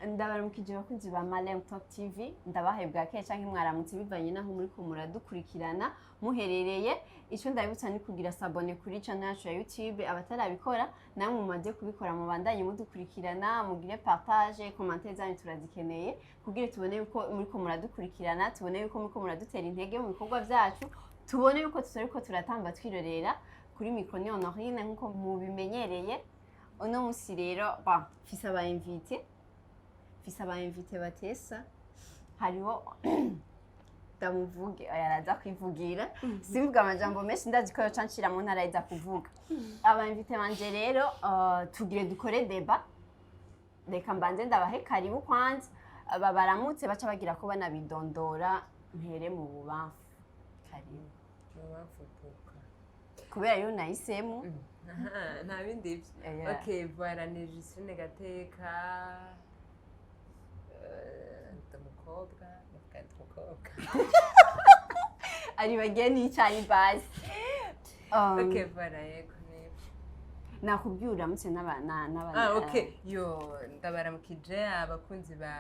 Ndabaramukije abakunzi ba Malem Top TV, ndabahaye bwakeye canke mwaramutse bivanye naho muriko muradukurikirana muherereye. Ico ndabibutsa ni kugira s'abonner kuri channel yacu ya YouTube. Abatarabikora namwe mumaze kubikora, mubandanye mudukurikirana, mugire partage, commentaire zanyu turazikeneye kugira tubone yuko muriko muradukurikirana, tubone yuko muriko muradutera intege mu bikorwa vyacu, tubone yuko tutariko turatamba twirorera. Kuri micro ni Honorine nkuko mubimenyereye. Uno musi rero ba mfise aba invité, mfise aba invité batesa. Hariho, ndamuvuge, oya, araza kwivugira, simvuga amajambo menshi, ndazi ko yoca nshira mu ntara iza kuvuga. Aba invité banje rero, tugire dukore débat. Reka mbanze ndabahe karibu kwanza, babaramutse, baca bagira ko banabidondora. Mpere mu bubamfu, karibu. Kubera yo nahisemo. Nta bindi byo. Yeah. Ok, voilà, ni Justine Gateka. Ndi umukobwa, ndavuga ndi umukobwa. Ari bagiye n'icyayi basi. Ok, voilà, yego, nibyo. Nakubwiye uramutse Ah, ok, yo, ndabaramukije abakunzi ba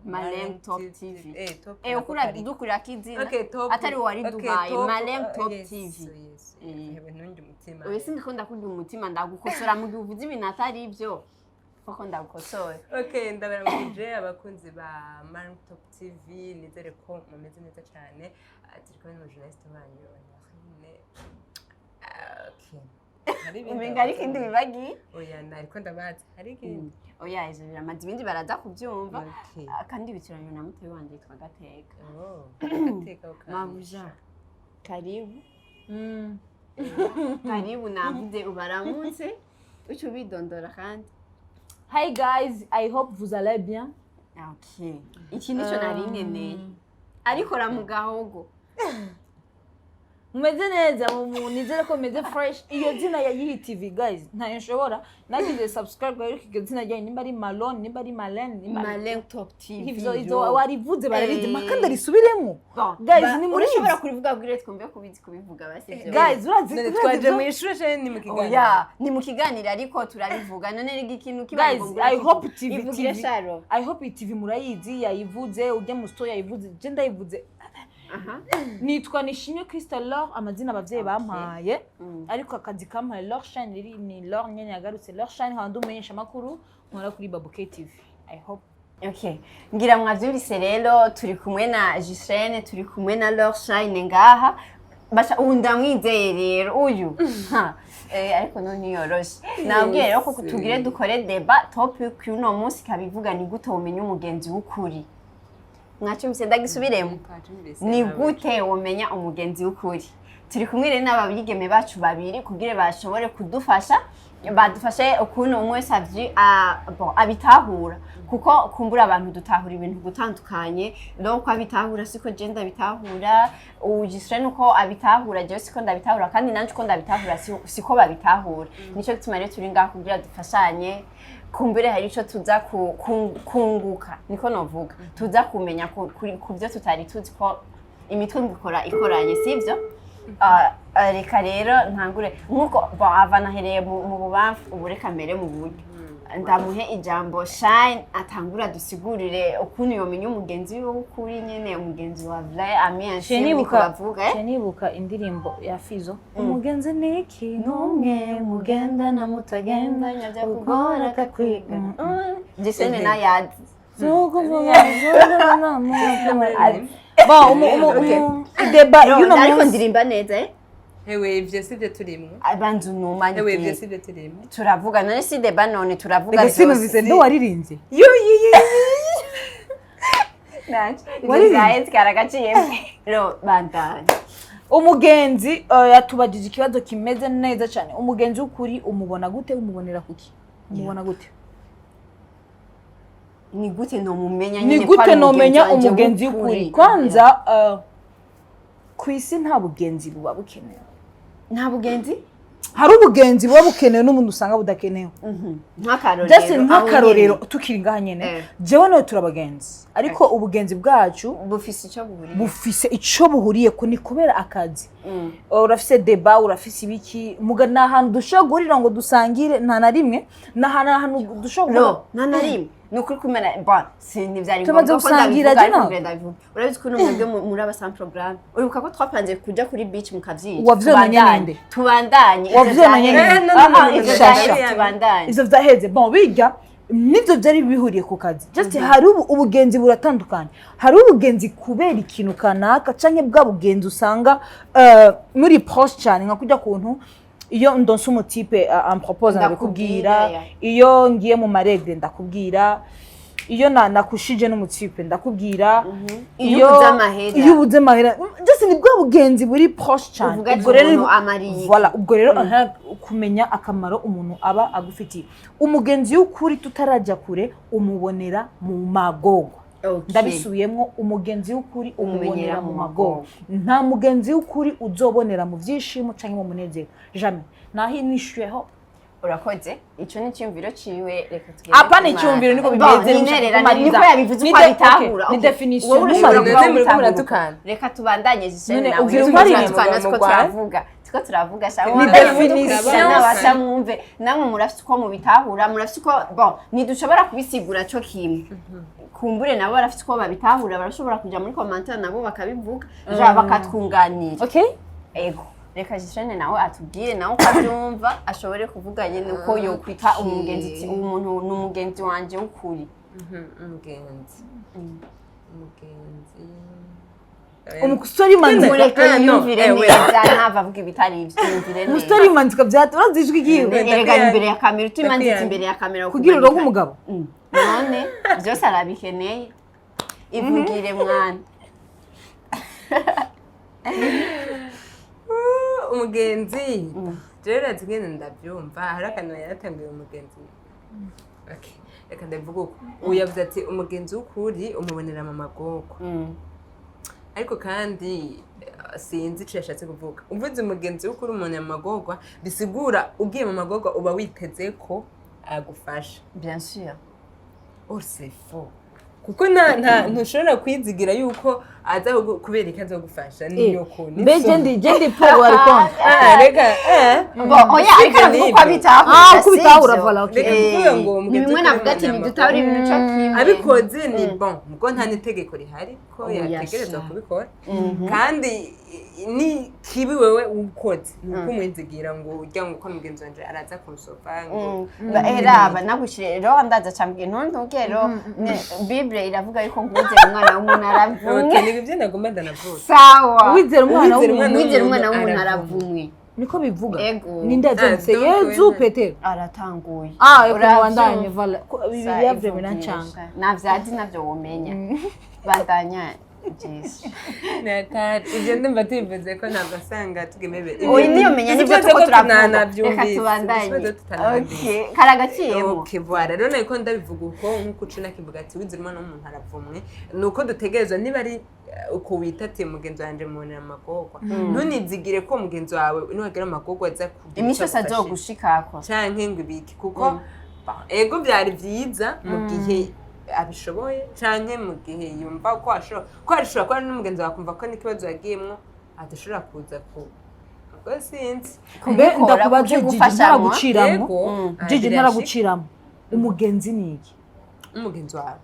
Malem Top TV. Eh, top. Ukura dukurira kizina. Ok, top. Atari wari Ok, duhaye top. Malem Top Yes, TV. Yes. Eh. Hewe, ntunge umutima. Oya, sindiko ndakurya umutima, ndagukosora mu gihe uvuze ibintu atari ibyo, koko ndagukosora. Ok, ndabaramukije abakunzi ba Malem Top TV, nizere ko mumeze neza cyane. Ah, turi kumwe n'umujournaliste wanyu Honorine. Ah, ok. Hari ibindi? Umenga ariko indi bibagiye. Oya, ariko ndabazi hari ikindi. Oya, ivyo biramaze, ibindi baraza kubyumva. Ok. Ah, kandi bitiranye na mutoyi wanje yitwa Gateka. Oh, Gateka ukamisha. Mabuja, karibu. Karibu, navuze ubaramutse, uca ubidondora kandi. Hi guys, I hope vous allez bien. Okay, iki nico nari nkeneye, ariko ramugahogo. Mumeze neza, nizere ko mumeze fresh. Iyo zina ya yiyi TV guys, ntayo nshobora. Nagize subscribe ariko iryo zina ryayo nimba ari Malone, nimba ari Malen, nimba ari Malin Top TV. Ivyo warivuze bararizi Eh. makanda risubiremo. Bon, Guys, ni muri urashobora kurivuga kugira twumve kubizi kubivuga basi ivyo. Guys, urazi None urazi twaje ivyo? mu ishuri canke ni mu kiganiro? Oya, ni mu kiganiro ariko turabivuga. None rega ikintu kibaye Guys, ngombwa I hope TV ivugire TV. Sharo. I hope iyi TV murayizi, yayivuze, ujya mu store yayivuze, je ndayivuze. Nitwa Nishimwe Crystal Laure, amazina abavyeyi bampaye. Ariko akazi kampaye Laure Shine riri ni Laure nyene yagarutse Laure Shine, nkaba ndi umumenyesha makuru nkora kuri Babuke TV. I hope. Okay. Ngira mwavyumvise rero, turi kumwe na Gislaine, turi kumwe na Laure Shine ngaha. Basha ubu ndamwizeye rero uyu. Ha. Ariko none ntiyoroshe. Nabwiye rero ko tugire dukore débat, topic y'uno munsi ikabivuga: ni gute womenya umugenzi w'ukuri? Mwacyumvise, ndagisubiremo. Twacumvise. Ni gute womenya umugenzi w'ukuri? Turi kumwe rero n'ababigeme bacu babiri kugira bashobore kudufasha, badufashe ukuntu umwe wese bon, abitahura, kuko kumbura abantu dutahura ibintu gutandukanye. Donc uko abitahura siko je ndabitahura, ugisire nuko abitahura jewe siko ndabitahura, kandi nanje uko ndabitahura siko babitahura. Nico gituma rero turi ngaha kugira dufashanye, kumbure hari ico tuza kunguka, niko novuga, tuza kumenya ku byo tutari tuzi, ko imitwe ngikora ikoranye, sivyo? Ah, ah, reka rero ntangure nkuko bon, ava nahereye mu bubamfu, ubu reka mbere mu buryo ndamuhe ijambo Shine, atangura dusigurire ukuntu yomenya umugenzi wiwe w'ukuri nyene, umugenzi wa vrai ami intime, niko bavuga, eh? Nibuka indirimbo ya Fizo, umugenzi ni ikintu umwe mugendana mutagenda kugora akakwiga. Gisene nayazi. Bon, débat y'uno Ariko munsi. ndirimba neza, eh? Hewe, ivyo sivyo turimwo. Abanza unuma. Hewe, ivyo Ngiye. sivyo turimwo. Turavuga none si débat, none turavuga. Reka sinumvise ndo waririmbye. Yo yo yo. Nanje Waririmbye? ivyo karagaciyemo ro bandanye. Umugenzi, yatubajije ikibazo kimeze neza cyane: umugenzi w'ukuri umubona gute? Umubonera kuki? Umubona gute? Ni gute nomumenya Ni nyene ko gute ari nomenya wanje umugenzi w'ukuri? Kwanza, ku isi nta bugenzi buba bukenewe. Nta bugenzi. Hari ubugenzi buba bukenewe n'ubundi usanga budakenewe. Nk'akarorero? Just Aho nk'akarorero, nyene. tukiri ngaha nyene, jewe nawe turabagenzi, ariko ubugenzi bwacu bufise icyo buhuriye. Bufise ico buhuriye ko ni kubera akazi. Urafise débat, urafise ibiki, muga ni ahantu dushobora guhurira ngo dusangire, nta na rimwe ni ahantu dushobora No, nta na rimwe. Ni ukuri kumena, bon, si ntivyari Tumaze ngombwa ko gusangira, ndabivuga, ariko Jena. ngenda ndabivuga. Urabizi ko mwebwe muri aba sans programme. Uribuka ko twapanze kuja kuri beach mukavyica. Wavyononye Tubandanye. ninde? Tubandanye. Ivyo Wavyononye vyaheze. ninde? No, no, no, Ah, no, ivyo no, vyaheze, no. tubandanye. Ivyo vyaheze. Bon, bijya nivyo vyari bihuriye ku kazi. Just hari ubugenzi buratandukanye. Hari ubugenzi kubera ikintu kanaka, canke bwa bugenzi usanga muri proche cyane, nka kujya kuntu iyo ndonse umu type ampropose ndabikubwira, Ndakubwira, iyo ngiye mu ma règles ndakubwira, iyo nakushije n'umu type ndakubwira, Iyo ubuze amahera. Iyo ubuze amahera. Just ni bwa bugenzi buri proche cyane. Uvuga ati Ubwo rero umuntu amariye iki? Voilà, ubwo rero aha, kumenya akamaro umuntu aba agufitiye. Umugenzi w'ukuri, tutarajya kure, umubonera mu magorwa. Ndabisubiyemo: umugenzi w'ukuri umubonera mu magorwa. Nta mugenzi w'ukuri uzobonera mu byishimo cyangwa mu munezero, jamais. Naho inishyuyeho. Urakoze, ico ni icyumviro ciwe. Reka tugende Apana ku icyumviro, niko Bon, bimeze. ni intererano, niko yabivuze Ni uko abitahura. okay, ni Okay. definition. Wowe urashobora Ntumare. kuba None muriko ubitahura. muratukana. Reka tubandanye jisene. None Nawe ubwira turiko ko ari turatukana, mu tuko Rwanda? turavuga, tuko turavuga sha. Ni Mubandanye definition. mudukurikirana, basha mwumve namwe murafise uko mubitahura, murafise uko. Bon, ntidushobora kubisigura co kimwe. Kumbure nabo barafise uko babitahura, barashobora kuja muri commentaire nabo bakabivuga ja bakatwunganira. Okay. Ego, reka jisene nawe atubwire nawe uko abyumva, ashobore kuvuga nyine uko yokwita umugenzi, ati uwo muntu ni umugenzi wanje w'ukuri. Umugenzi, umugenzi. Umusore imanzi. Mureke Ah, no, yiyumvire eh, we. neza, ntava avuga ibitari ivyo. Yiyumvire neza. Umusore imanzi ukabyata, urazi ijwi ryiwe. Erega imbere ya kamera utimanzitse Ndakwiyanze. imbere ya kamera Kugira uronke umugabo. None byose arabikeneye. Ivugire mwana. Umugenzi rero ati ngene ndabyumva, hari akantu yaratanguye umugenzi. Okay, reka ndabivuga uko ubu yavuze ati umugenzi w'ukuri umubonera mu magorwa. Ariko kandi sinzi ico yashatse kuvuga. Uvuze umugenzi w'ukuri umuntu mu magorwa, bisigura ugiye mu magorwa uba witeze ko agufasha. Bien sûr. Oh, c'est faux, kuko nta ntushobora kwizigira yuko aza kubera ko azogufasha niyo ko Mbe je ndi pour wari contre? Ah, reka Bon, oya, ariko aravuga uko abitahura. Ah, uko ubitahura, sivyo? voilà, okay. Reka kuvuga ngo Ni umugenzi bimwe w'ukuri navuga ati umuntu ntidutahura ibintu co kimwe. Abikoze ni bon, ubwo nta n'itegeko rihari ko Oya, yategerezwa sha. kubikora. Kandi ni kibi wewe ukoze ni uko umwizigira ngo ujya ngo uko mugenzi wanje araza kunsopa ngo Raba nagushire rero, ndaza cambwiye ntuntuke rero. Bible iravuga yuko ngo wizera umwana w'umuntu aravumwe. Okay, ni ibyo nagomba ndanavuga. Sawa. Wizera umwana Uwizera w'umuntu. umwana Wizera umwana w'umuntu aravumwe. aravumwe. Niko bivuga? Ego. Ninde yavyanditse? Ah, donc Yezu? wewe. Petero? Aratanguye. Ah, eko. Uravyumva? Wandanye, voilà. Bibiliya Sa, vyo birancanga. Navyazi, navyo womenya. Bandanya Jesu. Natari ibyo ndumva tubivuze ko ntabwo asanga tugemebe. Oya, niyo menya nibyo tuko turavuga. Reka tubandanye. Okay, karagaciyemo. Okay, voilà. Rero nariko ndabivuga uko nk'uko uca nakivuga ati wizera umwana w'umuntu aravumwe, ni uko dutegerezwa niba ari uko wita ati mugenzi wanje mubonera amagorwa, ntunizigire ko mugenzi wawe niwagera mu magorwa aza kugira Iminsi ico yose agufashije. azogushikako. Canke ngo ibiki, kuko ego byari byiza mu gihe abishoboye canke mu gihe yumva ko ashobora, ko arishobora kuba ari n'umugenzi wawe akumva ko n'ikibazo yagiyemwo adashobora kuza ku ubwo sinzi. Mbe Kubikora, ndakubaze Gigi, kubigufashamwo. ntaraguciramo. Ego, Gigi, birashika. ntaraguciramo, umugenzi ni iki? Umugenzi wawe?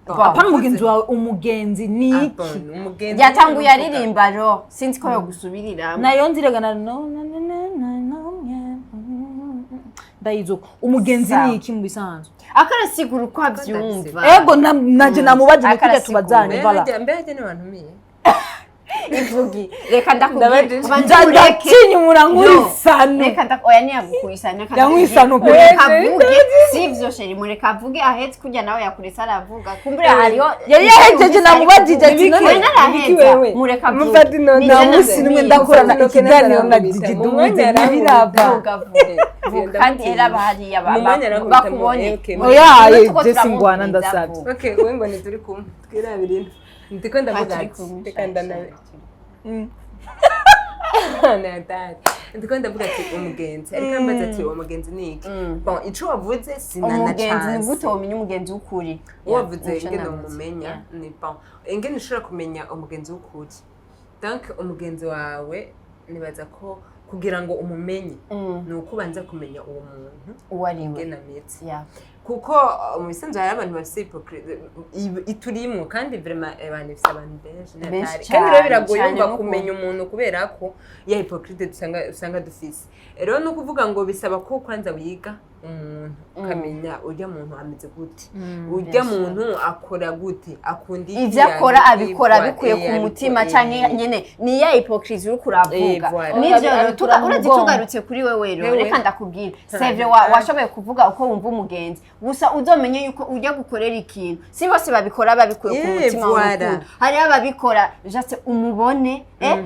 Bon. Apana umugenzi wawe, umugenzi ni Ah, iki? bon, umugenzi. Yatanguye aririmba ro, sinzi ko yogusubiriramo. Nayo nziregana no na na na na na ndayizuka. Umugenzi Sawa. ni iki mu bisanzwe? Akarasigura uko abyumva. Ego, naje namubajije kujya Akarasigura. tubazanye, voilà. Mbe hajya n'abantumiye. Ivugi, reka ndakubwira. Ndabajije. Ubanze ureke. Ndatinya nk'isano. Reka oya, ntiyagukubisana. Reka Yankwisano pe. mureka avuge. Sivyo chéri? Mureka avuge ahetse kurya nawe yakuretse aravuga. Kumbure hariyo Yari yahejeje, namubajije ati none we naraheza, mureka avuge. Mufate inoti. Ni Nta je munsi n'umwe namusubiye. ndakorana Mufate ikiganiro na inoti. Gigi Mu Dumize mwanya ntibirava. Vuga, vuga. Vuga. Kandi era hariya Mu mwanya arankubita bakubonye. okay. Oya, Tuko je singwana, turamubwiriza, ndasabye. vuga. Okay, we ngo ntituri kumwe, twirabira ino ndiko ndavuga Turi ati kumwe, reka sha, ndana sha, natari ndiko ndavuga ati umugenzi, ariko ambaza ati uwo mugenzi ni iki? Bon, ico wavuze Umugenzi ni sinanacanse. gute womenya umugenzi w'ukuri? Wavuze Nico ingene navuze. umumenya. Yeah. Ni bon, ingene ushobora kumenya umugenzi w'ukuri, donc umugenzi wawe nibaza ko Kugira ngo umumenye, ni uko ubanza kumenya uwo muntu uwo ari we, ingene ameze, kuko mu bisanzwe hari abantu bafise hypocrisie iturimwo, kandi vraiment abantu bafise abantu benshi Benshi. Natari. Kandi rero biragoye Cane umva nuko. kumenya umuntu kubera ko ya hypocrite usanga dufise. Rero ni ukuvuga ngo bisaba ko kwanza wiga umuntu, ukamenya urya muntu ameze gute, urya muntu akora gute, akunda iki, Ivyo akora yanga iki, abikora bikuye ku mutima canke nyene ni ya hypocrisie uriko uravuga. Voilà. Nivyo rero Abikura mu urazi mugongo. Tugarutse kuri wewe rero, Wewe. reka ndakubwira, c'est vrai, washoboye kuvuga uko wumva umugenzi, gusa uzomenye yuko ujya gukorera ikintu, si bose babikora babikuye ku mutima w'urukundo. Hariho ababikora juste umubone,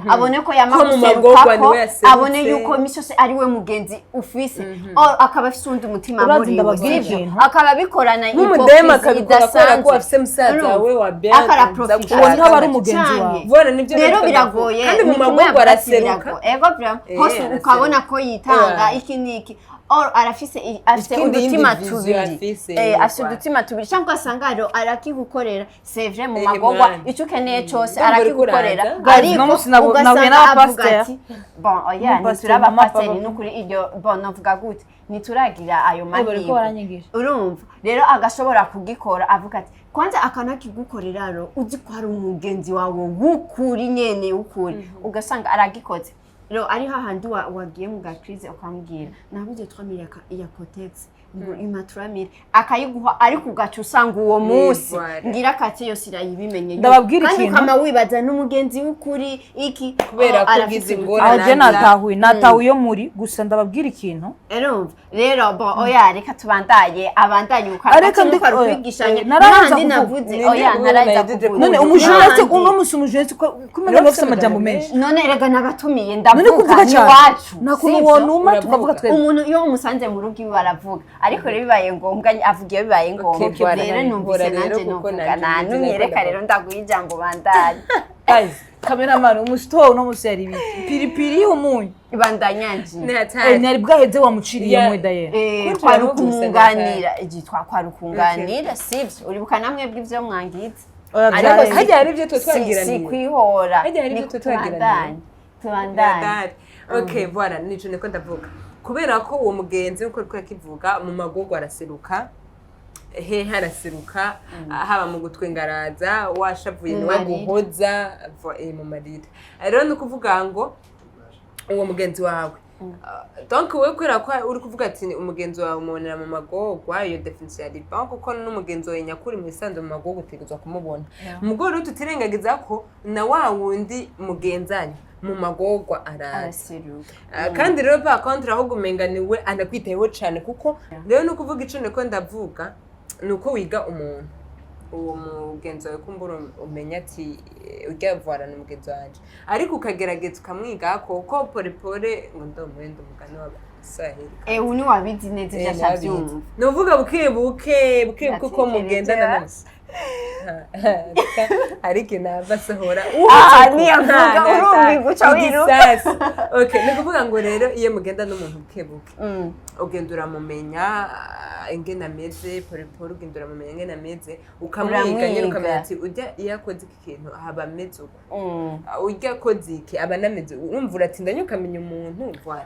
abone ko yama Ko mu magorwa guserukako, niwe yaserutse. Abone yuko imisi yose ari we mugenzi ufise. Or akaba afise uwundi mutima Urazi, muri we, ndababwira sivyo? ikintu. Akaba abikorana Nk'umudemu hypocrisie akabikora kubera ko idasanzwe. afise musaza Urumva? we wa bien. Akaraprofita. Uwo ntaba ari umugenzi Canke. wawe. Voilà, nibyo Rero nariko biragoye. ndavuga. Kandi mu Ni kimwe magorwa avuga ati araseruka. biragoye. Ego, vraiment, hose Araseruka. ukabona ko yitanga iki n'iki, or arafise afise Ikindi yindi udutima vision tubiri. afise, Afise voilà. udutima tubiri, cyangwa ugasanga rero arakigukorera, c'est vrai, mu magorwa mwana. icyo ukeneye cyose Ndumva uriko arakigukorera, uraza. Guys, ariko no munsi nahuye ugasanga avuga n'abapasiteri. ati bon, oya, Umupasiteri, ntituraba mama, pasiteri, papa. n'ukuri iryo bon novuga gute, ntituragira ayo Bariko mahirwe. baranyigisha. Urumva rero agashobora kugikora avuga ati kwanza akanakigukorera rero uzi ko hari umugenzi wawe w'ukuri nyene w'ukuri, ugasanga aragikoze rero ari hahandi wagiye mu ga crise ukamubwira nabuze 3000 ya Kotex ngo ima 3000, akayiguha, ariko ugaca usanga uwo munsi Voilà. ngira kate yose irayibimenye. Ndababwira Kandi ikintu. ukama wibaza n'umugenzi w'ukuri iki. Kubera Oh, ko arafise ugize ubutunzi. ingorane. Aho je natahuye iyo muri, gusa ndababwira ikintu. Urumva rero bo oya, reka tubandanye, abandanye uko Areka ndi- ari oya, kwigishanya. narabanza Nahandi kuvuga. navuze Ni oya, ndi ntaraza nahejeje kuvuga. None Ubu umujournaliste, Nahandi. uno musi umujournaliste kumenya bafise amajambo menshi. None rega nabatumiye, None ndavuga kuvuga ni cyane iwacu, nta kuntu sivyo? wonuma Uravuga. tukavuga twebwe. Umuntu iyo umusanze mu rugo iwe aravuga, ariko rero bibaye ngombwa avuga iyo bibaye ngombwa. Okay, voilà. Rero numvise Hora rero nanje kuko novuga nanje nantumye, nzi reka nako. rero ndaguha ijambo, bandanye. Guys, cameraman, umusito uno musi yari ibiki? Piripiri, umunyu? Bandanyanje. Ni hatari. Ntiyari bwaheze, wamuciriye mwe dayera. Kwinjira Kwari no gusa. ukumwunganira, igitwa kwari ukunganira, sivyo? Uribuka namwe bw'ivyo mwangiza. Oya, Ariko byaraheze. Harya hari ibyo twe si twagiraniye. kwihora. Harya hari Ni ibyo twe twagiraniye. tubandanye, tubandanye. Natari. Okay, voilà, nico niko ndavuga. Kubera ko uwo mugenzi nkuko ariko yakivuga, mu magorwa araseruka, hehe araseruka, haba mu gutwengaraza washavuye Mu niwe marira. aguhoza mu marira. Rero ni ukuvuga ngo uwo mugenzi wawe, donc wowe kubera ko uri kuvuga ati umugenzi wawe umubonera mu magorwa, iyo définition ya liban, kuko n'umugenzi wawe nyakuri mu isanzwe mu magorwa utegerezwa kumubona. Mugabo rero tutirengagiza ko na wa wundi mugenzanya mu magorwa araza. Araseruka. Kandi rero par contre ahubwo umenga niwe anakwitayeho cane, kuko rero ni ukuvuga ico niko ndavuga ni uko wiga umuntu, uwo mugenzi wawe, kumbura umenya ati urya voilà ni umugenzi wanje, ariko ukagerageza ukamwigako kuko pole pole ngo ndomuhenda umugani w'abaswahili. Ubu ntiwabizi neza ibyo acabyumva. Ni uvuga buke buke buke buke uko mugendana. Hari ikintu ava asohora. Ah, niyavuga urumva uca wiruka. Igisasi. Okay, ni ukuvuga ngo rero iyo mugenda n'umuntu buke buke, ugenda uramumenya ingene ameze pole pole, ugenda uramumenya ingene ameze, ukamwiga nyine, Uramwiga. ukamenya ati ujya iyo akoze iki kintu aba ameze uku, ujya akoze iki aba anameze, urumva uratinda nyine ukamenya umuntu, voilà.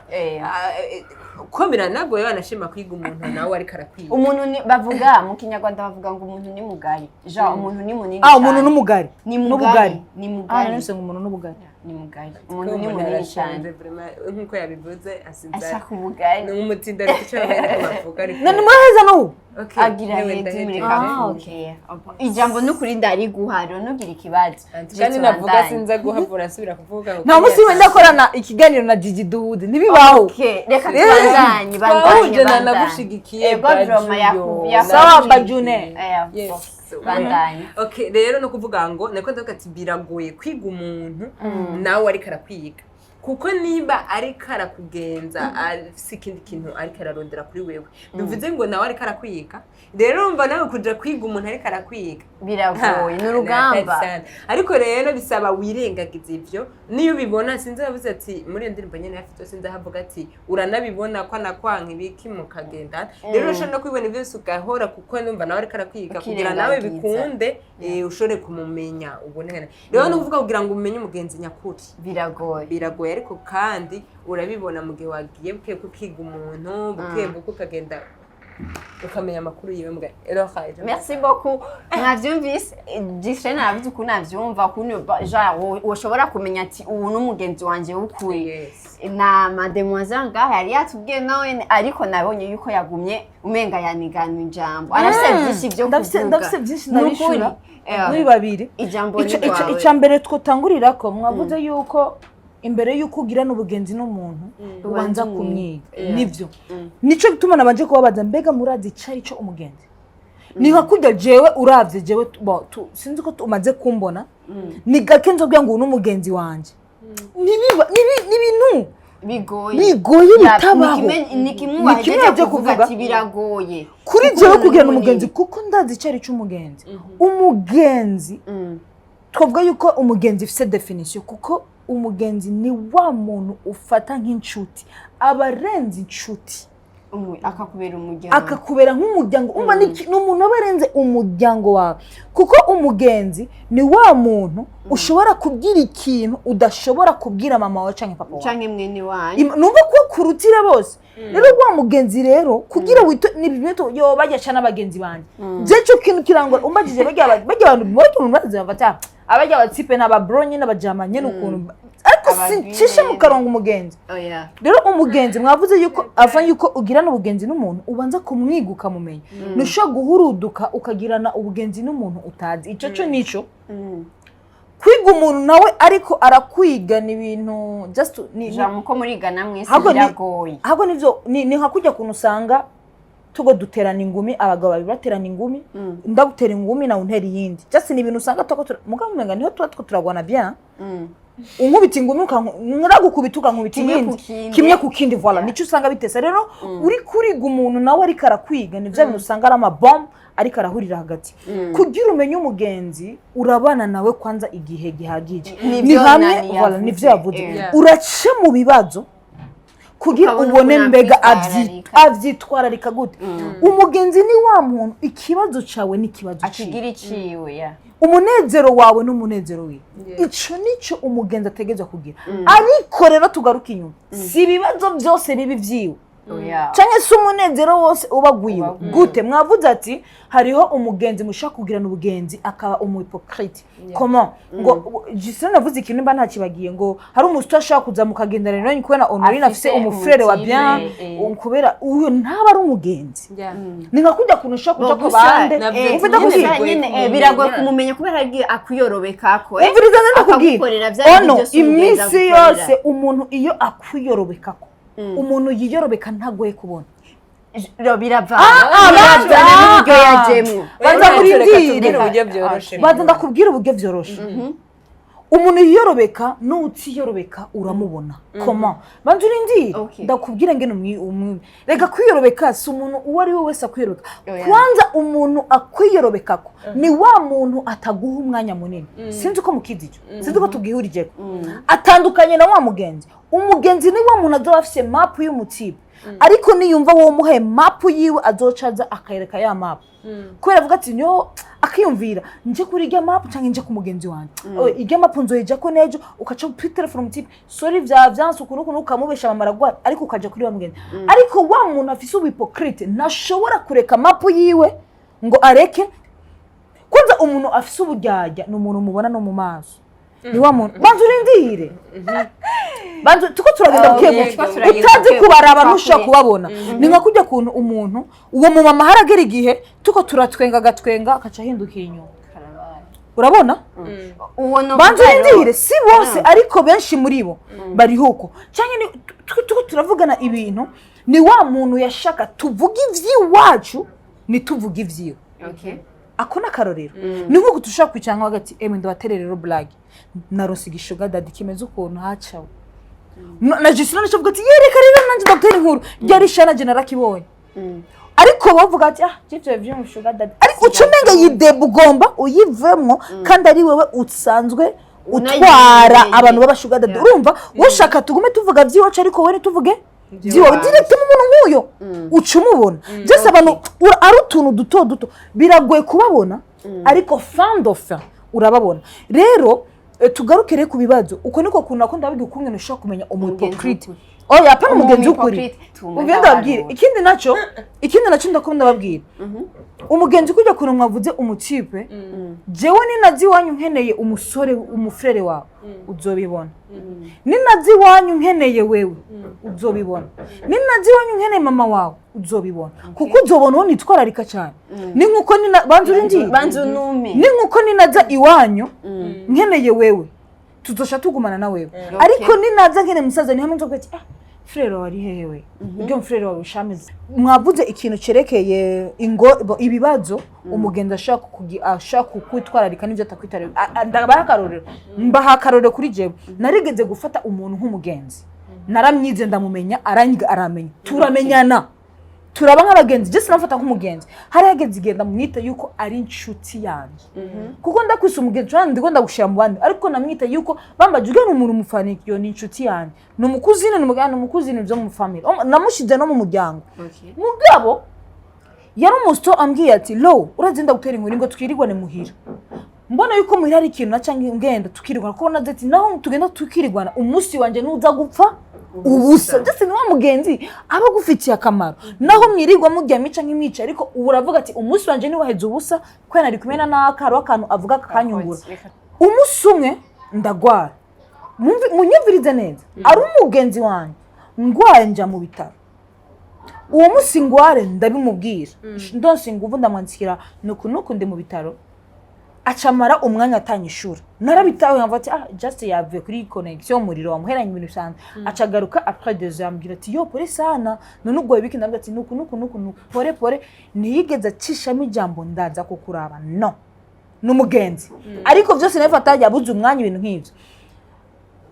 Ko biranagoye wanashima kwiga umuntu nawe ariko arakwiga. Umuntu ni bavuga mu Kinyarwanda, bavuga ngo umuntu ni mugari, jean umuntu ni munini Ah, umuntu cyane. n'umugari. Ni mugari. N'ubugari. Ni Ah, mugari. nari ngo umuntu n'ubugari. Ni mugari. Ko Umuntu ni umuntu munini arashonje cyane. Vraiment, nk'uko yabivuze asinzara. Ashaka ubugari. Ni nk'umutinda ariko icyo bari bavuga ariko. None muraheza n'ubu? Okay, Agira yewe heza. ndahejeje. Mureka Ah, avuge. Ijambo n'ukuri ndariguha rero, ntugire ikibazo. Kandi navuga sinza guhavura asubira kuvuga kuko Nta munsi wenda ndakorana ikiganiro na Gigi Duhude, ntibibaho. Okay, reka tubandanye, bandanye. Twahuje. Bandanye. Nanagushigikiye. Ego, Broma. Sawa, Bajune. Yes. Bandanye. Okay, rero no kuvuga ngo niko ndavuga ati biragoye kwiga umuntu nawe ariko arakwiga, kuko niba ariko arakugenza afise ikindi kintu ariko ararondera kuri wewe, bivuze ngo nawe ariko arakwiga. Rero urumva nawe kuja kwiga umuntu ariko arakwiga Biragoye, ni urugamba. Sana. Ariko rero bisaba wirengagiza ivyo niyo ubibona. Sinzi yavuze ati muri iyo ndirimbo nyene yafite, sinzi aho avuga ati uranabibona ko anakwanka ibiki mukagenda. Rero ushobora no kubibona byose ugahora, kuko numva nawe ariko arakwiga kugira nawe Ukirengagiza. bikunde, ushobore kumumenya ubone. Rero ni ukuvuga kugira ngo umenye umugenzi nyakuri Biragoye. biragoye, Ariko kandi urabibona mu gihe wagiye buke ukiga umuntu, buke buke ukagenda ukamenya amakuru yiwe mbwa. Merci beaucoup. Mwavyumvise, Gislaine aravuze ukuntu avyumva, ukuntu genre woshobora kumenya ati ubu ni umugenzi wanje w'ukuri. Na mademoiselle ngaha yari yatubwiye nawe, ariko nabonye yuko yagumye umenga yanigana ijambo, arafise vyinshi vyo Ndafise kuvuga. Ndafise byinshi, Ni ukuri. ndabishura muri babiri. Ijambo ni rwawe. Icya mbere twotangurirako, mwavuze yuko imbere yuko ugirana ubugenzi n'umuntu ubanza Ubanza kumwiga. Nibyo, nico gituma nabanje kubabaza: mbega murazi icari cyo umugenzi? Ni nka kurya jewe uravye jewe bon, sinzi ko umaze kumbona, ni gake nzobwira ngo uyu ni umugenzi wanje. Ni ibintu bigoye. Bigoye, Ya, bitabaho. ni kimwe Ni kimwe wahejeje waje kuvuga kuvuga. ati biragoye. Kuri Kuko jewe umuntu kugirana ni umugenzi, munini. kuko ndazi icari c'umugenzi. Umugenzi, twavuga yuko umugenzi ifise définition, kuko umugenzi ni wa muntu ufata nk'inshuti, aba arenze inshuti. Akakubera umuryango. Akakubera nk'umuryango. Umva, ni umuntu aba arenze umuryango wawe, kuko umugenzi ni wa muntu ushobora kubwira ikintu udashobora kubwira mama wawe cyangwa papa wawe canke mwene wanyu. Numva ko kurutira bose. Rero wa mugenzi rero kugira wito ni bimwe yo bajya ca n'abagenzi banje. Je cyo kintu kirangora umbajije, bajya abantu bajya umuntu bazi bafata abajya abatipe n'aba bro nyine, abajama nyine ukuntu, ariko sincishe mu karongo umugenzi. Oya. Rero umugenzi, mwavuze yuko ava yuko ugirana ubugenzi n'umuntu ubanza kumwiga, ukamumenya. Ntushobora guhuruduka ukagirana ubugenzi n'umuntu utazi. Icyo cyo nico kwiga umuntu nawe ariko arakwiga ni ibintu just Jambo uko murigana mwese Ahubwo biragoye. Ahubwo nivyo ni nka kujya kuntu usanga tugo duterana ingumi, abagabo babiri baterana ingumi, ndagutera ingumi nawe untera iyindi. Just ni ibintu usanga tuko mugabo umenga niho tuba two turagwana bien. Unkubita ingumi, nragukubita, ukankubita Kimwe iyindi. ku kindi. Kimwe ku kindi, voilà. Nicyo usanga bitesa. Rero uri kuriga umuntu nawe ariko arakwiga, ni bya bintu usanga ari amabombe ariko arahurira hagati. Kugira umenye umugenzi, urabana nawe kwanza igihe gihagije. Nivyo Ni hamwe Nani voilà, yavuze. nivyo yavuze. Uraca mu bibazo kugira Ukabona ubone ukuntu mbega akwitwararika. avyitwararika gute. Umugenzi ni wa muntu ikibazo cawe n'ikibazo ciwe, akigira iciwe ya umunezero wawe n'umunezero wiwe. Ico nico umugenzi ategerezwa kugira. Ariko rero tugaruke inyuma, si ibibazo byose bibi vyiwe Oya. canke se umunezero wose uba gwiwe. Uba gwiwe. Gute? Mwavuze ati hariho umugenzi mushaka kugirana ubugenzi akaba umu hypocrite. Comment? Ngo Gisele navuze ikintu nimba ntakibagiye, ngo hari umusito ashaka kuza mukagendana rero kubera Honorine afise Afise umu frère wa umutipe, bien, kubera uyo ntaba ari umugenzi. Ni nka kujya kuntu ushaka kuja ku Gusa, bande. Umva, ndakubwira. gusa nyene, biragoye kumumenya kubera agiye akuyorobekako, Umviriza neza, ndakubwira. Akagukorera bya bindi Ono byose umugenzi iminsi agukorera. yose umuntu iyo akuyorobekako, umuntu yiyorobeka ntagoye kubona. Ro biravana. Biravana n'uburyo yajemwo. Banza Reka murindire. tubwire uburyo byoroshe. Banza ndakubwira uburyo byoroshe. Umuntu yiyorobeka n'utiyorobeka uramubona. Comment? Banza urindire. Ndakubwira ngene umwi reka kwiyorobeka si umuntu uwo ari we wese akwiyorobeka. Oya. Kwanza umuntu akwiyorobekako ni wa muntu ataguha umwanya munini. Sinzi uko mukizi icyo, sinzi uko tubwihurijeko. Atandukanye na wa mugenzi. Umugenzi ni wa muntu azoba afise mapu y'umutipe, ariko niyumva wowe umuhaye mapu yiwe, azoca aza akayereka ya mapu, kubera avuga ati nyo akiyumvira nje kuri irya mapu cyangwa nje ku mugenzi wanjye. Oh, irya mapu nzoyija ko nejo, ukaca kuri telefone umutipe: "Sorry, vya vyanse ukuntu ukuntu," ukamubesha mama aragwaye, ariko ukaja kuri wa mugenzi. Ariko wa muntu afise ubu hypocrite ntashobora kureka mapu yiwe ngo areke. Kwanza umuntu afise uburyarya ni umuntu mubona no mu maso, ni wa muntu. Banza urindire, banza tuko turagenda buke buke. Tuko turagenda Utazi buke kubaraba buke. ntushobora kubabona. Ni nka kujya kuntu umuntu uwo mumama haragera igihe tuko turatwenga, agatwenga, akaca ahindukira inyuma, urabona. Uwo no Banza urindire, si bose ariko benshi muri bo bariho uko. Cyangwa tuko turavugana ibintu, ni wa muntu yashaka tuvuge iby'iwacu ntituvuge ibyiwe. Ako ni akarorero. Ni nk'uko dushobora kwicara nka hagati: "Emwe, ndabaterere rero blague, narose igi sugar daddy kimeze ukuntu hacawe." Na Justin nicyo avuga ati: "Yereka rero nanjye ndagutera inkuru ryari shana nanjye narakibonye." Ariko bavuga ati: "Ah, jivyo vy'umu sugar daddy," ariko uca umenga yideba ugomba uyivemwo, kandi ari wewe usanzwe utwara Unayimenyeye. abantu b'aba sugar daddy. Urumva ushaka tugume tuvuga by'iwacu, ariko wowe ntituvuge by'iwawe direct. Mu muntu nk'uyo uca umubona byose. Abantu ari utuntu duto duto, biragoye kubabona, ariko fin de fin urababona rero. Tugaruke rero ku bibazo. Uko niko kuntu nakunda ndababwira ukungene ushobora kumenya umuhypocrite. Umugenzi. Oya, apana umugenzi w'ukuri. Umuhypocrite. Ubwo ndababwira ikindi naco ndakunda ndababwira umugenzi kujya kuntu mwavuze umutype. Jewe ninazi iwanyu nkeneye umusore, umufrère wawe, uzobibona. Ninazi iwanyu nkeneye wewe, uzobibona. Ninazi iwanyu nkeneye mama wawe, uzobibona, kuko uzobona uwo nitwararika cyane. Ni nkuko nina banza urindire. Banza unume. Ni nkuko ninaza iwanyu nkeneye wewe, tuzosha tugumana na wewe, ariko ninaza nkeneye musaza ni hamwe nzovuga ati: "Ah, frère wawe ari hehe?" We ibyo frère wawe ushamize. Mwavuze ikintu cerekeye ingo, ibibazo umugenzi ashaka kukwitwararika n'ibyo atakwitwararika. Ndabaha akarorero, mbaha akarorero kuri jewe. Narigeze gufata umuntu nk'umugenzi, naramyize, ndamumenya, aranyiga, aramenya, turamenyana, turaba nk'abagenzi. Je sinamufata nk'umugenzi. Hari hageze igihe ndamwita yuko ari inshuti yanjye, kuko ndakwise umugenzi wanjye ndiko ndagushyira mu bandi, ariko namwita yuko bambaje ugana umuntu umufaniki, yo ni inshuti yanjye, ni umucousine, ni umugana, ni umucousine byo mu famille. Namushize no mu muryango. Mugabo yari umusito ambwiye ati: "Lo, urazi ndagutera inkuru ngo twirirwane muhira." Mbona yuko muhira hari ikintu naca ngenda tukirirwana, kuko naze ati naho tugenda tukirirwana, umunsi wanje nuza gupfa ubusa. Ndetse ni wa mugenzi aba agufitiye akamaro, naho mwirirwa mujya mica nk'imica, ariko ubu uravuga ati umunsi wanje niwaheze ubusa kubera nari kumwe na naka, hariho akantu avuga kakanyungura. Umunsi umwe ndagwara. Munyumvirize neza, ari umugenzi wanjye. Ngwaye nja mu bitaro. Uwo munsi ngware ndabimubwira, ndonse inguvu, ndamwandikira nuku nuku ndi mu bitaro. Acamara umwanya atanyishura. Narabitawe nkavuga ati: "Ah, just yavuye kuri connexion, umuriro wamuheranye, ibintu bisanzwe." Acagaruka après 2 heures, ambwira ati: "Yo, pole sana, none ubwo biki?" Ndabwira ati: "Nuku nuku nuku nuku, pole pole." Ntiyigeze acishamo ijambo ndaza kukuraba. No ni umugenzi, ariko byose nabifata yabuze umwanya, ibintu nk'ibyo.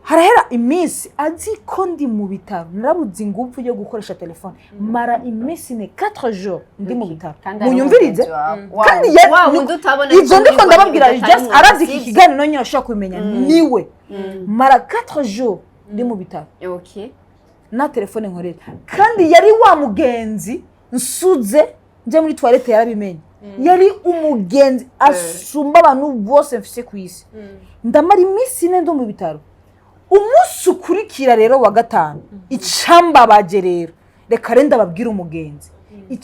Harahera iminsi azi ko ndi mu bitaro, narabuze ingufu yo gukoresha telefone, mara iminsi ine, 4 jours ndi mu bitaro. Kandi ari Munyumvirize. umugenzi wawe. Kandi Wa wundi utabona ivyo yuko ndiko muri ndababwira Rwanda just bidatari arazi iki sivyo? kiganiro nyine, ashobora kubimenya niwe. Mara 4 jours ndi mu bitaro na telefone nkoresha, kandi yari wa mugenzi nsuze njya muri toilette yarabimenye. Yari umugenzi asumba abantu bose mfise ku isi. Ndamara iminsi 4 ndi mu bitaro. Umunsi ukurikira rero wa gatanu, icambabaje rero, reka rero ndababwira umugenzi.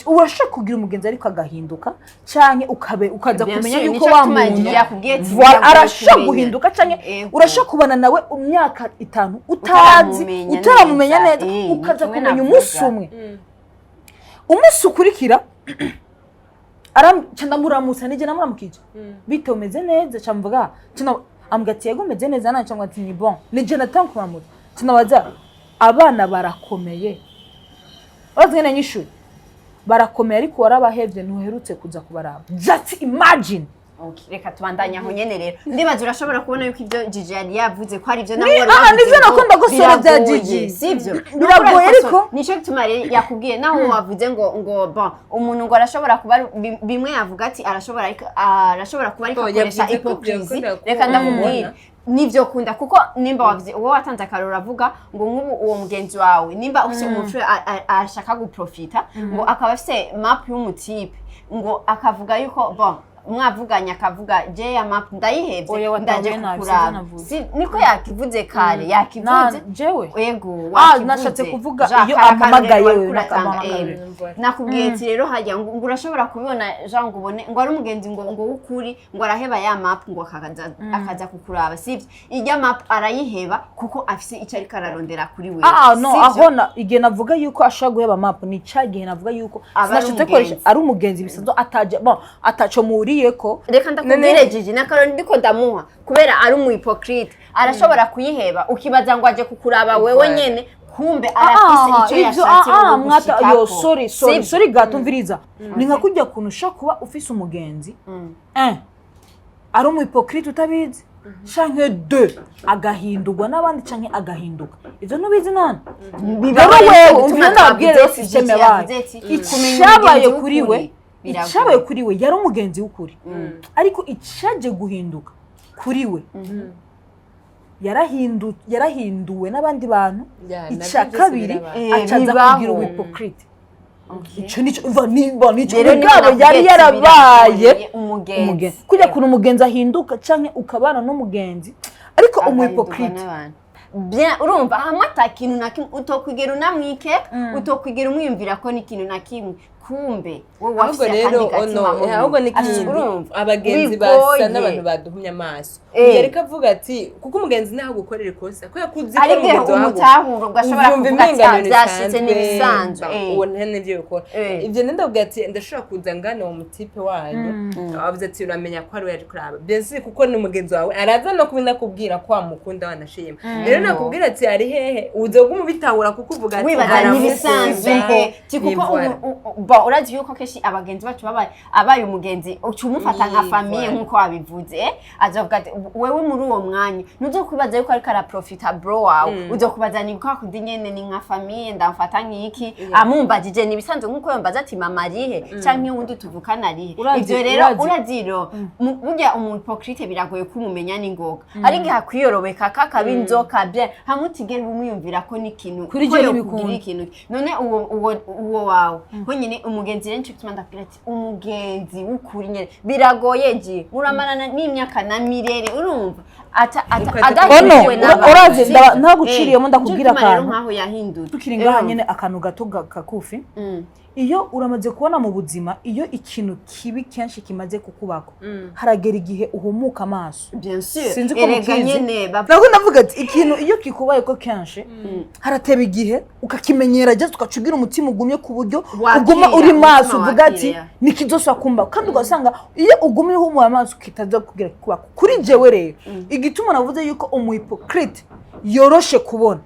Urashobora kugira umugenzi ariko agahinduka, canke ukabe ukaza Bien kumenya sûr, yuko nico wa gituma muntu yakubwiye ati Voilà, biragoye arashobora kumenya. guhinduka, canke urashobora kubana nawe imyaka 5 utazi, Utaramumenya utaramumenya neza. neza, Ni ukaza kimwe kumenya navuga. umunsi umwe. Umunsi ukurikira ca ndamuramutsa, nije namuramukije: "Bite, umeze neza?" Ca mvuga, ambwira ati: "Yego, umeze neza." Nanje ambwira ati: "Ni bon." Nije natanga kuramutsa, ca ndabaza: "Abana barakomeye?" Urazi ngene nyishure: "Barakomeye, ariko warabahevye, ntuherutse kuza kubaraba." Just imagine. Okay, reka tubandanye aho nyene. Rero ndibaza urashobora kubona yuko ibyo Gigi yari yavuze ko ari ibyo nawe wari wavuze nivyo ngo nakunda gusora bya biragoye, Gigi. sivyo? Biragoye ariko. Nico gituma rero yakubwiye naho wavuze ngo bon, umuntu ngo arashobora kuba bimwe yavuga ati arashobora, ariko arashobora kuba ariko Oh, akoresha yavuze ko hypocrisie. byakunda Reka ndamubwira kumubona. Nivyo kunda, kuko nimba wavuze uwo watanze akarorero avuga ngo nk'ubu uwo mugenzi wawe nimba ufise umuco ashaka guprofita, ngo akaba afise map y'umutype, ngo akavuga yuko bon mwavuganye, akavuga je ya map ndayihevye, Oya, watahuye ndaje nabi, kukuraba. sivyo navuze. Niko yakivuze kare, yakivuze. Na jewe Ego. Ah, Wakivuze. nashatse kuvuga Jean, iyo kare akarorero ampamagaye wariko wewe, uratanga, nakamuhamagaye. Nakubwiye ati rero hajya ngo urashobora kubibona Jean, ngo ubone ngo ari umugenzi ngo w'ukuri, ngo araheba ya map ngo akaza kukuraba, sivyo? Ijya map arayiheba kuko afise icyo ariko ararondera kuri wewe. Ah, no. Sivyo? Aho na igihe navuga yuko ashobora guheba map ni ca gihe navuga yuko Aba ari sinashatse gukoresha umugenzi. ari umugenzi bisanzwe ataje, bon, ataco muhuriyeko. Reka ndakubwire Gigi, n'akarori ndiko ndamuha kubera ari umu hypocrite, arashobora kuyiheba ukibaza ngo aje kukuraba wewe Voilà. nyene, kumbe arafise icyo ivyo yashatse mwata gushikako. yo, sorry, sorry. Sivyo? Sorry gato, mviriza. Ni nka kujya kuntu ushobora kuba ufise umugenzi, un, ari umu hypocrite utabizi, canke deux, agahindurwa n'abandi, canke agahinduka, ivyo ntubizi none. Bibaho. Rero Rero wewe gituma umvira, ndababwira rero twavuze système Gigi yabaye. yavuze ati, kumenya Icyabaye umugenzi kuri we, w'ukuri biragoye. icyabaye kuri we, yari umugenzi w'ukuri, ariko icyaje guhinduka kuri we, yarahinduwe n'abandi bantu. Ya, nabyo Icya byose kabiri, birabaho. acaza Bibaho. kugira ubuhypocrite. Icyo nicyo umva, nimba nicyo Rero niho mugabo nakubwiye yari ati yarabaye biragoye umugenzi. umugenzi, kujya kuntu umugenzi ahinduka, canke ukabana n'umugenzi. Ariko Agahindurwa umu hypocrite n'abantu. Bien, urumva hamwe ata kintu na kimwe utokwigera unamwikeka, utokwigera umwiyumvira ko n'ikintu na kimwe, kumbe wowe Ahubwo wafise rero akandi gatima ono muri ahubwo we. n'ikindi, Urumva abagenzi bigoye. basa n'abantu baduhumye amaso. Yareka avuga ati kuko umugenzi naho gukorera ikosa kubera ko uzi ko Ari igihe umugenzi wawe umutahura ugashobora uvyumva kuvuga ati umenga "Ah, ni byashitse bisanzwe, n'ibisanzwe." Uwo nta n'ivyo bikora. Ivyo nenda kuvuga ati ndashobora kuza ngana uwo mutipe wanyu avuze ati uramenya ko ari we yaje kuraba, bien sûr, kuko ni umugenzi wawe, araza no kubinakubwira ko wamukunda wanashima. Rero nakubwira ati ari hehe, uzoguma ubitahura kuko uvuga ati Wibaza aramukunda, n'ibisanzwe ti kuko ni voilà. Bon, urazi yuko kenshi abagenzi bacu babaye abaye umugenzi uca umufata nka famille. Nk'uko wabivuze, azovuga ati wewe muri uwo mwanya ntuzokwibaza yuko ariko araprofita bro wawe, uzokubaza ni kwa kundi nyene ni nka famille, ndamfata nk'iki, amumbajije ni ibisanzwe nk'uko yombaza ati mama arihe canke uwundi tuvukana arihe. Ivyo rero urazi rero burya umu hypocrite biragoye kumumenya n'ingoga, hari igihe akwiyorobeka kakaba inzoka bien, hamwe utigera umwiyumvira ko n'ikintu Kuri ko je yokugira ntibikunda. ikintu. None uwo wawe honyine umugenzi rero nico gituma ndakubwira ati umugenzi w'ukuri nyene biragoye, ji muramarana n'imyaka na mirere, urumva ata Ukaza adahinduwe Ono, n'abantu. urazi, Sivyo? Ntaguciriyemo, Nico ndakubwira gituma rero akantu. nkaho yahindutse. Tukiri ngaha nyene, akantu gato kakufi. Iyo uramaze kubona mu buzima, iyo ikintu kibi kenshi kimaze kukubako, haragera igihe uhumuka amaso. Bien sûr. Sinzi ko Erega mukizi. nyene Ntabwo ndavuga ati ikintu iyo kikubaye ko kenshi, harateba igihe ukakimenyera, just ugaca ugira umutima ugumye ku buryo Wakira, uguma uri maso, umutima uvuga ati wakira. nikizosubira kumba, kandi ugasanga iyo ugumye uhumuye amaso kitaza kugira kubako. Kuri jewe rero, igituma navuze yuko umu hypocrite yoroshe kubona,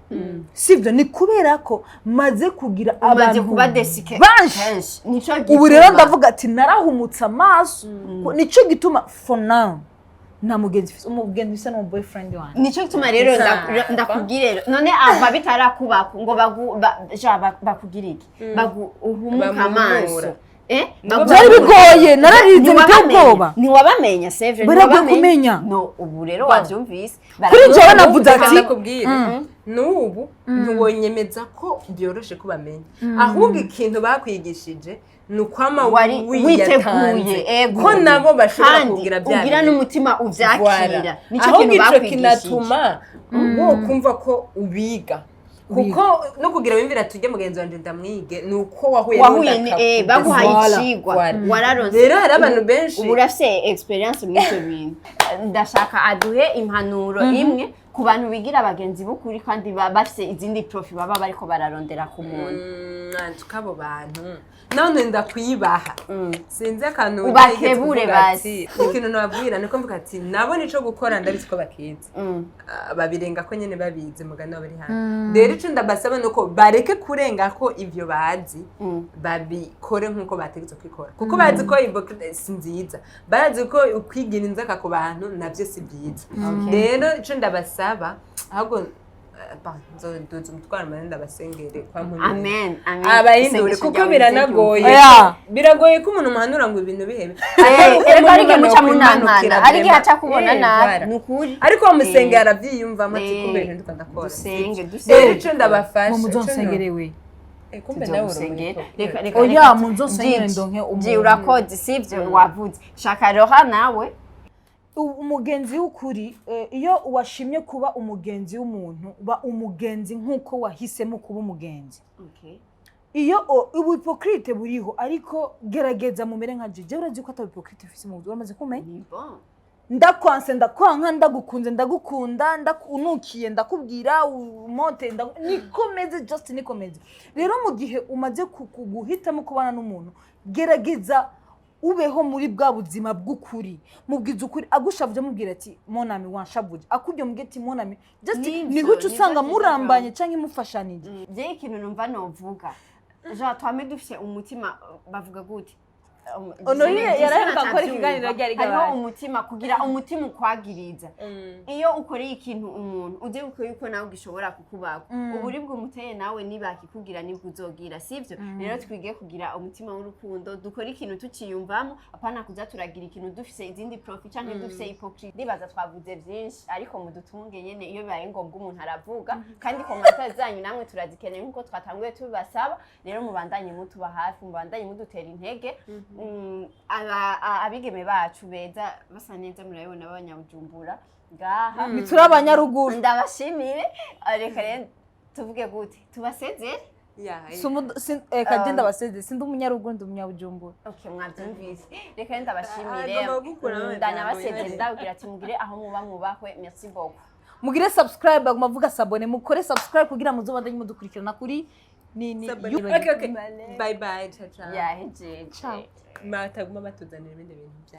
sibyo, ni kubera ko maze kugira Umaze abantu kuba desike benshi. Kenshi nico Ubu rero gituma. ndavuga ati narahumutse amaso. Nico gituma for now nta mugenzi mfise. Umugenzi mfise ni umu boyfriend wanjye. Nico gituma rero ndakubwira rero, none ava bitarakubako ngo ja, bakugire iki, bagu uhumuka Bamuhumura. amaso. Nibo Byari bigoye, nararize biteye Ntiwabamenya. ubwoba. Ntiwabamenya, c'est vrai. Biragoye Ntiwabamenya. kumenya. No ubu rero wavyumvise. Kuri jewe navuze Reka ati ndakubwire, n'ubu ntiwonyemeza ko byoroshe ko bamenya, ahubwo ikintu bakwigishije ni ukwama Wari wiyatanze, witeguye, ego. ko nabo bashobora Kandi kugira bya ugira bintu. n'umutima uvyakira. Voilà. Nico Ahubwo kintu ico bakwigishije. kinatuma wo kumva ko ubiga, kuko no kugira wimvira tujye mugenzi wanje ndamwige, ni uko wahuye Wahuye n'undi baguhaye Voilà. icigwa. Voilà. Wararonse. Rero hari abantu benshi Ubu urafise experience muri ivyo bintu. Ndashaka aduhe impanuro imwe ku bantu bigira abagenzi b'ukuri kandi bafise izindi profit baba bariko bararondera ku muntu. Tukabo bantu none ndakwibaha, sinzi akantu Ubakebure nigeze kuvuga basi. ati, ikintu nababwira niko mvuga ati nabo nico gukora, ndabizi ko bakizi. Ah, babirenga ko nyene babizi mugani wabo bari hano. Rero ico ndabasaba nuko bareke kurenga ko ivyo bazi, babikore nk'uko bategetswe kwikora, kuko bazi ko hypocrite si nziza, barazi ko ukwigira inzaka ku bantu navyo si byiza. Rero ico ndabasaba ahubwo nzoduza umutwaro manini ndabasengere kwa mpumyi. Amen, amen. Abahindure Isengesho kuko ryawe biranagoye. Oya. Biragoye ko umuntu umuhanura ngo ibintu bihebe. Erega hari igihe muca munankana, hari igihe aca kubona Eh, nabi. voilà. Ni ukuri. Ariko wamusengera arabyiyumvamo ati kumbe ibintu ndiko ndakora. Dusenge, Rero dusenge. ico ndabafasha Mu muzonsengere we. Kumbe nawe uri Tuzogusengera. muri Reka, reka, Oya, reka. munzonsengere Gigi, ndonke umuntu. Gigi, urakoze, sivyo wavuze. Shaka roha nawe. Umugenzi w'ukuri, iyo washimye kuba umugenzi w'umuntu, uba umugenzi nk'uko wahisemo kuba umugenzi. Iyo ubu hypocrite buriho, ariko gerageza mumere nka jewe. Urazi ko ataba hypocrite ufise mu buzima, uramaze kumenya. Ni bon. Ndakwanse ndakwanka, ndagukunze ndagukunda, ndakunukiye ndakubwira umonte, nikomeze, just nikomeze. Rero mu gihe umaze guhitamo kubana n'umuntu, gerageza ubeho muri bwa buzima bw'ukuri. Mubwiza ukuri, agushavuje mubwira ati mon ami wanshavuje, akubye mubwira ati mon ami, just Nivyo, niho uca nivyo usanga vyiza. murambanye cyangwa mufashanije. Je ikintu numva novuga, jean twame dufise umutima, bavuga gute? Honorine yaraheruka Gisele gukora ikiganiro ryari Hariho gabaye. umutima, kugira umutima ukwagiriza. Iyo ukoreye ikintu umuntu, uzi yuko nawe gishobora kukubaga, uburibwe umuteye nawe nibakikugira nibwo uzogira, sivyo? Rero twige kugira umutima w'urukundo, dukore ikintu tuciyumvamo, apana kuza turagira ikintu dufise izindi profit canke dufise hypocrite. Ndibaza twavuze vyinshi, ariko mudutunge nyene, iyo bibaye ngombwa umuntu aravuga, kandi commentaires zanyu namwe turazikeneye nk'uko twatanguye tubibasaba. Rero mubandanye mutuba hafi, mubandanye mudutera intege. Abigeme bacu beza, basa neza, murabibona, b'Abanyabujumbura ngaha. Turi abanyaruguru. Ndabashimire. Reka rero tuvuge gute, tubasezere. Kagenda baseze, sindi umunyaruguru, ndi umunyabujumbura. Okay, mwabyumvise. Reka rero ndabashimire. Agomba gukuramo amajambo Ndanabasezere. yose. Ndababwira ati mugire aho muba mwubahwe. Merci beaucoup. Mugire subscribe, baguma vuga s'abonner, mukore subscribe kugira muzobandanye mudukurikirana kuri ni Okay. Bye bye, ciao ciao. Yahejeje. Ciao. Bataguma batuzanira ibindi bintu bya